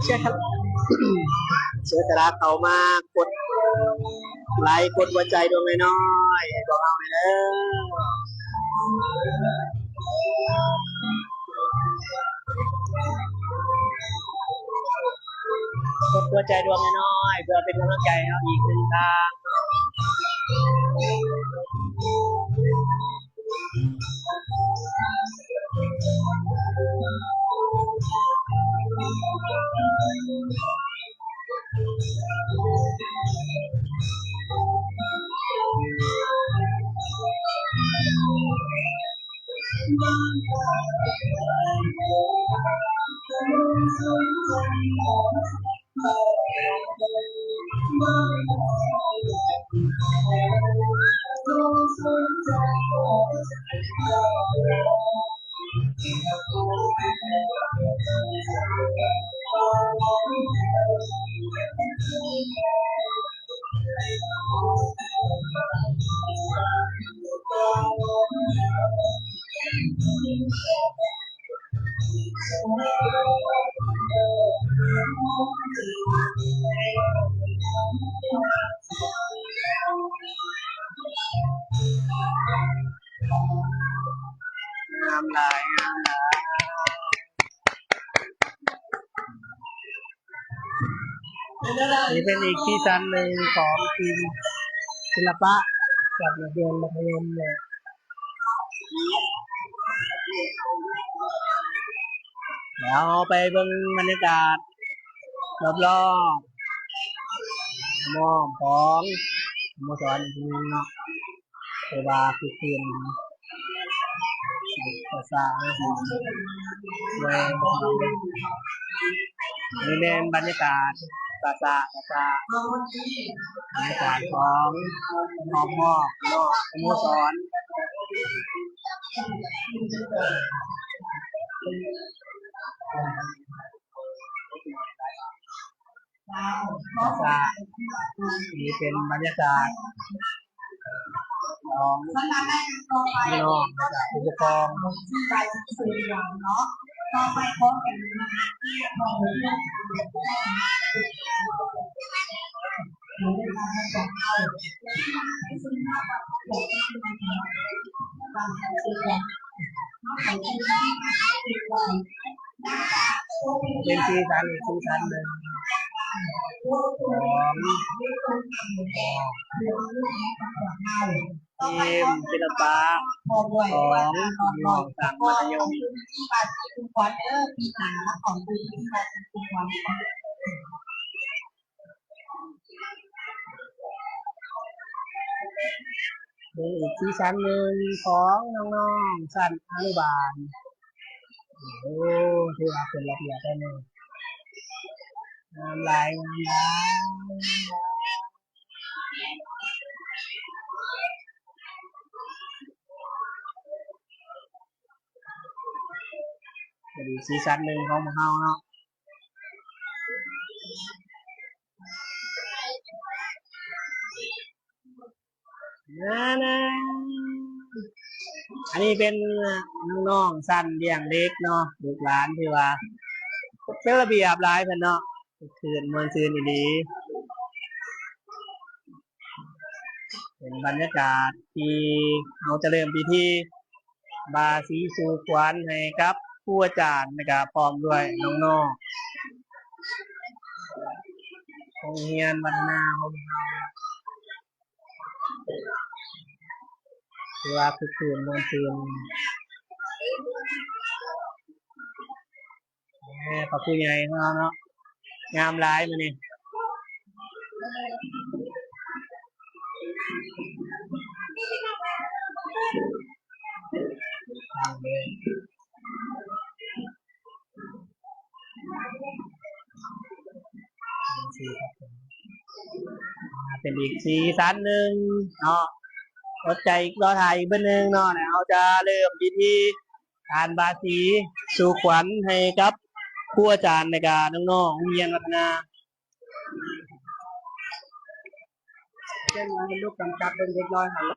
ເຊຍທະລາ ເຊຍທະລາເຂົ້າມາກົດໄລ ກົດຫົວໃຈດວງນ້ອຍໆໃຫ້ພວກເຮົາແດ່ເດີ. ກົດຫົວໃຈດວງນ້ອຍໆ ເພື່ອເປັນກຳລັງໃຈໃຫ້ເຮົາອີກໜຶ່ງຄັ້ງ. ງາມຫຼາຍ ງາມຫຼາຍ. ນີ້ເປັນອີກຊີຊັນໜຶ່ງຂອງທີມສິລະປະ ກັບນັກຮຽນມັດທະຍົມເນາະ. ແລ້ວເຮົາໄປເບິ່ງບັນຍາກາດລອບໆ ອ້ອມຂອງສະໂມສອນອີກທີໜຶ່ງເນາະ. ຖືວ່າຄຶກຄື້ນ ປະຊາ ນີ້ແມ່ນບັນຍາກາດປະຊາ ປະຊາ ບັນຍາກາດຂອງຮອບຮອບນອກສະໂມສອນ. ຈາກນີ້ເປັນບັນຍາກາດຂອງພີ່ນ້ອງ ແລະກະຜູ້ປົກຄອງ ເປັນສີສັນອີກສີສັນໜຶ່ງຂອງທີມສິລະປະຂອງນ້ອງໆຊັ້ນມັດທະຍົມ. ເບິ່ງອີກສີສັນໜຶ່ງຂອງນ້ອງໆຊັ້ນອະນຸບານ. ໂອ້ ຖືວ່າເປັນລະບຽບແທ້ເນາະ. ງາມຫຼາຍ ງາມຫຼາຍ. ເປັນສີສັນໜຶ່ງຂອງພວກເຮົາເນາະ. ນານາ ອັນນີ້ເປັນນ້ອງໆຊັ້ນລ້ຽງເດັກເນາະ ລູກຫຼານຖືວ່າເປັນລະບຽບຫຼາຍເພິ່ນເນາະ ຄຶກຄື້ນມ່ວນຊື່ນອີ່ຫຼີ. ເປັນບັນຍາກາດທີ່ເຮົາຈະເລີ່ມພິທີບາສີສູ່ຂວັນໃຫ້ກັບຄູອາຈານ ແລະກະພ້ອມດ້ວຍນ້ອງໆໂຮງຮຽນວັດທະນາຂອງເຮົາ. ຖືວ່າຄຶກຄື້ນມ່ວນຊື່ນ. ເອີ ພະຄູໃຫຍ່ຂອງເຮົາເນາະ ງາມຫຼາຍມື້ນີ້. ເປັນອີກສີສັນໜຶ່ງເນາະ. ອົດໃຈລໍຖ້າອີກເບິ່ງໜຶ່ງເນາະ ແລ້ວເຮົາຈະເລີ່ມພິທີການບາສີສູ່ຂວັນໃຫ້ກັບຄູອາຈານ ແລະກະນ້ອງໆໂຮງຮຽນວັດທະນາ. ເປັນໃຫ້ລູກກຳກັບເບິ່ງເດັກນ້ອຍຫັ້ນ.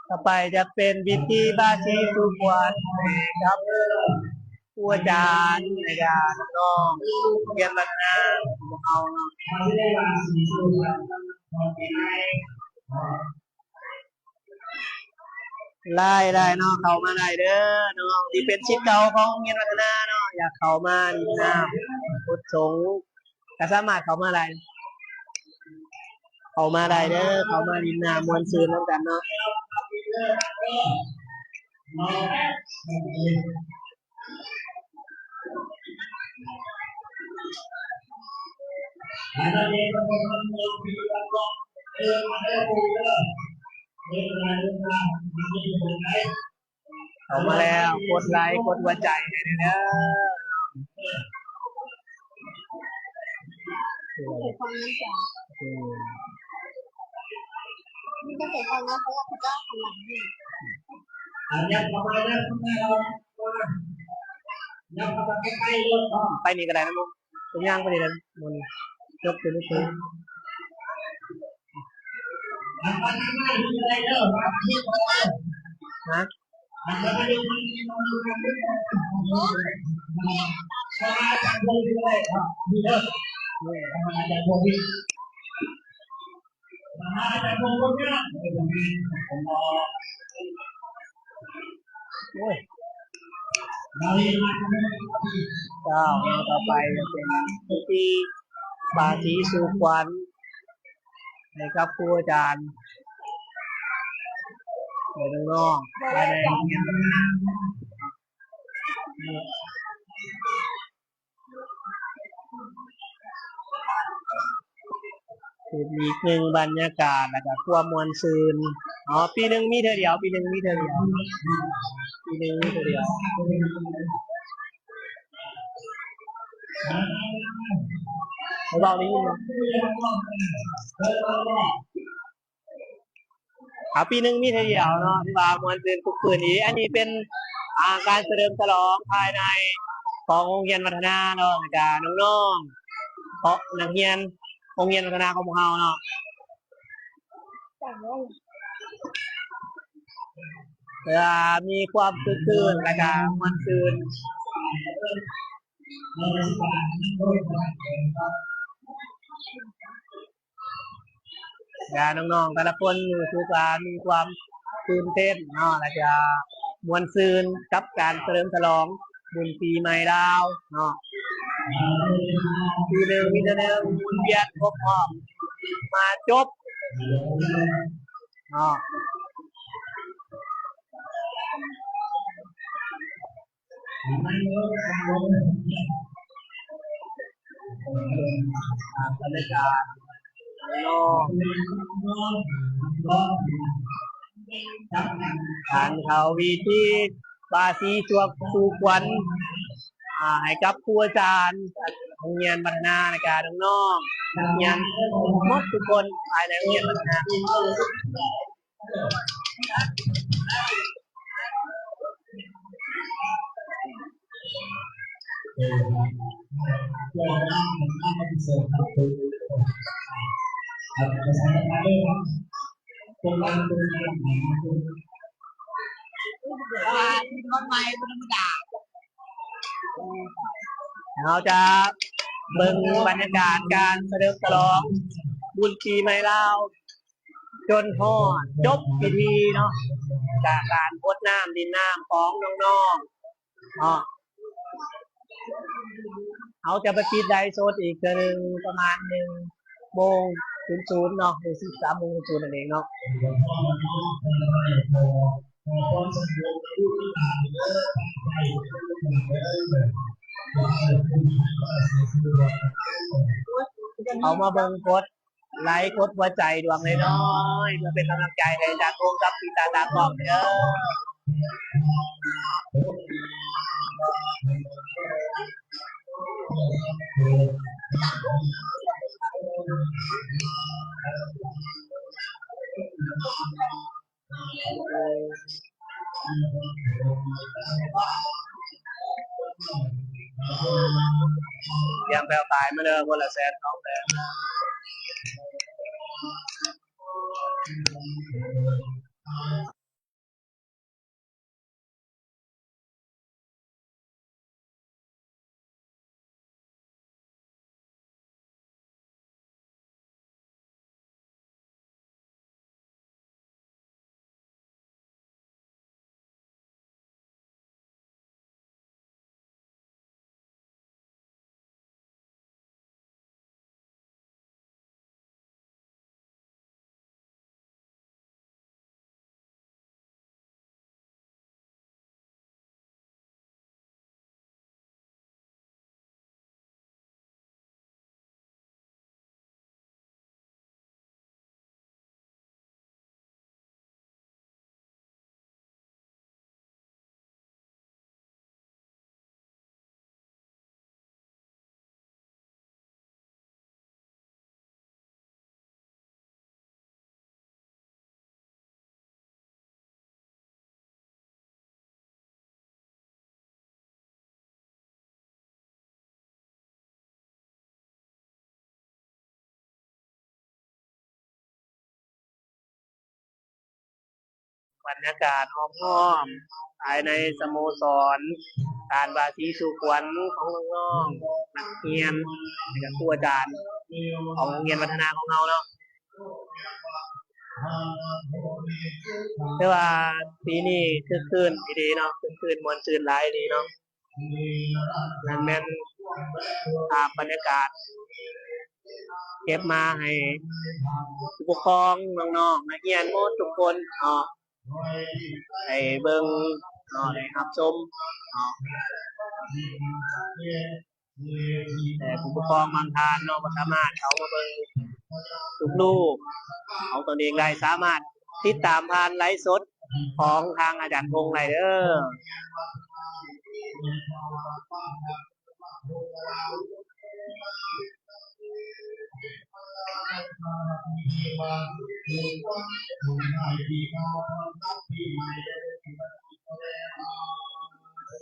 ຕໍ່ໄປຈະເປັນພິທີບາສີສູ່ຂວັນໃຫ້ກັບຄູອາຈານ ແລະກະນ້ອງໆໂຮງຮຽນວັດທະນາຂອງເຮົາເນາະ. ໄດ້ ໄດ້ເນາະ ເຂົ້າມາໄດ້ເດີເນາາະ ທີ່ເປັນສິດເກົ່າຂອງໂຮງຮຽນວັດທະນາເນາະ ຢາກເຂົ້າມາຫຼິ້ນນ້ຳ ກົດສົງ ກະສາມາດເຂົ້າມາໄດ້ ເຂົ້າມາໄດ້ເດີ ເຂົ້າມາຫຼິ້ນນ້ຳມ່ວນຊື່ນນຳກັນເນາະ. ເຂົ້າມາແລ້ວ ກົດໄລ ກົດຫົວໃຈໃຫ້ແດ່ເດີ. ໄປນີ້ກະໄດ້ນະ. ເປັນຫຍັງປະເດັນມັນຈົບເປັນນີ້? ຮະ? ໂອ້ຍ ເຈົ້າ ແລ້ວຕໍ່ໄປກໍເປັນພິທີປາສີສູ່ຂວັນໃຫ້ກັບຄູອາຈານ ໃຫ້ນ້ອງໆ ພາຍໃນໂຮງຮຽນ. ເປັນອີກໜຶ່ງບັນຍາກາດ ແລ້ວກໍຄວາມມ່ວນຊື່ນເນາະ. ປີໜຶ່ງມີເທື່ອດຽວ ປີໜຶ່ງມີເທື່ອດຽວ ປີໜຶ່ງມີເທື່ອດຽວ. ເວົ້າໄດ້ຍິນບໍ່? ອ່າ ປີໜຶ່ງມີເທື່ອດຽວເນາະ ຖືວ່າມ່ວນຊື່ນຄຶກຄື້ນດີ. ອັນນີ້ເປັນ ອ່າ ການສະເຫຼີມສະຫຼອງພາຍໃນຂອງໂຮງຮຽນວັດທະນາເນາະ ແລ້ວກະນ້ອງໆ ເພາະນັກຮຽນໂຮງຮຽນວັດທະນາຂອງພວກເຮົາເນາະ ເພື່ອມີຄວາມຄຶກຄື້ນ ແລ້ວກະມ່ວນຊື່ນ. ກະນ້ອງໆແຕ່ລະຄົນຮູ້ສຶກວ່າມີຄວາມຕື່ນເຕັ້ນເນາະ ແລ້ວກະມ່ວນຊື່ນກັບການສະເຫຼີມສະຫຼອງບຸນປີໃໝ່ລາວເນາະ. ປີໜຶ່ງມີເທື່ອໜຶ່ງ ໝູນວຽນຄົບຮອບມາຈົບເນາະ. ບັນຍາກາດເນາະ ການເຂົ້າພິທີປາສີສູ່ຂວັນ ອ່າ ໃຫ້ກັບຄູອາຈານໂຮງຮຽນວັດທະນາ ແລ້ວກະນ້ອງໆ ນັກຮຽນໝົດທຸກຄົນພາຍໃນໂຮງຮຽນວັດທະນາ. ເຮົາຈະເບິ່ງບັນຍາກາດການສະເຫຼີມສະຫຼອງບຸນປີໃໝ່ລາວ ຈົນຮອດຈົບພິທີເນາະ ຈາກການຫົດນ້ຳລິນນ້ຳຂອງນ້ອງໆເນາະ. ເຮົາຈະໄປປິດໄລຟ໌ສົດອີກເທື່ອໜຶ່ງ ປະມານໜຶ່ງໂມງສູນສູນເນາະ ຫຼືສິບສາມໂມງສູນສູນນັ້ນເອງເນາະ. ເຂົ້າມາເບິ່ງກົດ ໄລກົດຫົວໃຈດວງນ້ອຍໆ ເພື່ອເປັນກຳລັງໃຈໃຫ້ອາຈານພົງກັບປີຕາຕາກ້ອງເດີ. ຕຽມແປ້ວຕາຍມາເດີ ຄົນລະແສນສອງແສນ. ບັນຍາກາດອ້ອມໆ ພາຍໃນສະໂມສອນ ການວ່າສີສູ່ຂວັນຂອງນ້ອງໆ ນັກຮຽນ ແລະກະຄູອາຈານຂອງໂຮງຮຽນວັດທະນາຂອງເຮົາເນາະ. ແຕ່ວ່າປີນີ້ຄຶກຄື້ນອີ່ຫຼີເນາະ, ຄຶກຄື້ນມ່ວນຊື່ນຫຼາຍອີ່ຫຼີເນາະ. ນັ້ນແມ່ນພາບບັນຍາກາດເກັບມາໃຫ້ຜູ້ປົກຄອງ ນ້ອງໆ ນັກຮຽນໝົດທຸກຄົນເນາະ ໄດ້ເບິ່ງເນາະ ໄດ້ຮັບຊົມເນາະ. ແຕ່ຜູ້ປົກຄອງບາງທ່ານເນາະ ບໍ່ສາມາດເຂົ້າມາເບິ່ງທຸກຮູບຂອງຕົນເອງໄດ້ ສາມາດຕິດຕາມຜ່ານໄລຟ໌ສົດຂອງທາງອາຈານພົງໄດ້ເດີ້.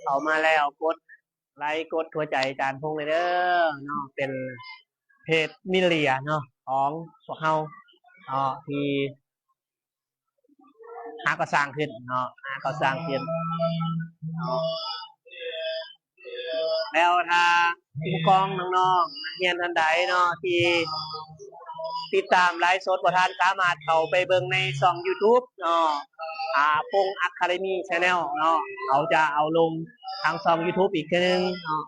ເຂົ້າມາແລ້ວກົດ ໄລກົດຫົວໃຈອາຈານພົງເລີຍເດີ້ເນາະ. ເປັນເພຈມິເລຍເນາະ ຂອງພວກເຮົາເນາະ ທີ່ຫາກໍ່ສ້າງຂຶ້ນເນາະ ຫາກໍ່ສ້າງຂຶ້ນເນາະ. ແລ້ວຖ້າຜູ້ປົກຄອງນ້ອງໆ ນັກຮຽນທ່ານໃດເນາະ ທີ່ຕິດຕາມໄລຟ໌ສົດບໍ່ທັນ ສາມາດເຂົ້າໄປເບິ່ງໃນຊ່ອງຢູທູບເນາະ ອາ ພົງ Academy Channel ເນາະ. ເຮົາຈະເອົາລົງທາງຊ່ອງຢູທູບອີກເທື່ອໜຶ່ງເນາະ.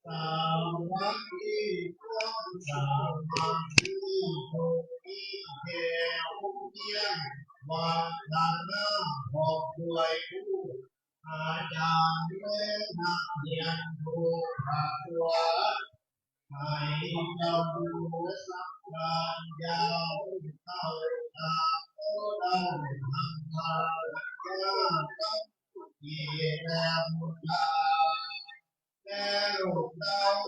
ສະຫວັດດີ ສະຫວັດດີ ອາຈານ ແລະ ນັກຮຽນທຸກພາກສ່ວນ ໃຫ້ເຈົ້າຢູ່ສຳການຍາວເທົ່ານາໂຕເດົາຫັງພາລະຍາກັບກີແລມຸດລາ ແລະ ລູກເຕົ້າ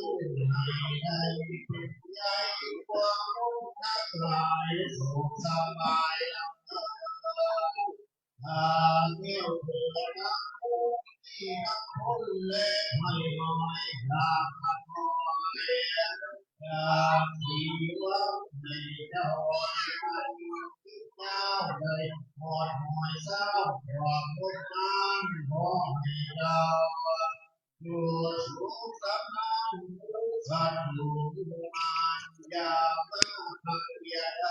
ໃຫ້ໄດ້ເປັນໃຫຍ່ກວ່າໝູ່ທັງຫຼາຍ ສຸກສະບາຍລຳລາ ຖ້າແກ້ວເກີດນຳພູມີນຳພົນ ແລະ ໄພນ້ອຍ ລາຄະນ້ອຍ ຢາກຊິຫວັງໃຫ້ເຈົ້າອາຍຸຍາວ ໄດ້ຮອດຮ້ອຍຊາວ ຄວາມບົດບານ ຂໍໃຫ້ເຈົ້າຢູ່ສຸກສະບາຍ ສັດລູກໝານ ຢ່າມາຄັດຄຽດໃດ.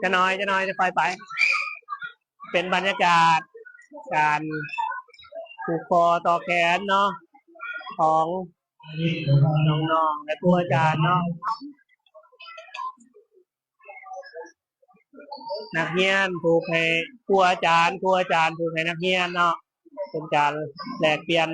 ຈະໜ້ອຍ ຈະໜ້ອຍ ຈະຄ່ອຍໄປ. ເປັນບັນຍາກາດການຜູກຄໍຕໍ່ແຂນເນາະ ຂອງນ້ອງໆ ແລະ ຄູອາຈານເນາະ. ນັກຮຽນຜູກໃຫ້ຄູອາຈານ, ຄູອາຈານຜູກໃຫ້ນັກຮຽນເນາະ. ເປັນການແລກປ່ຽນ.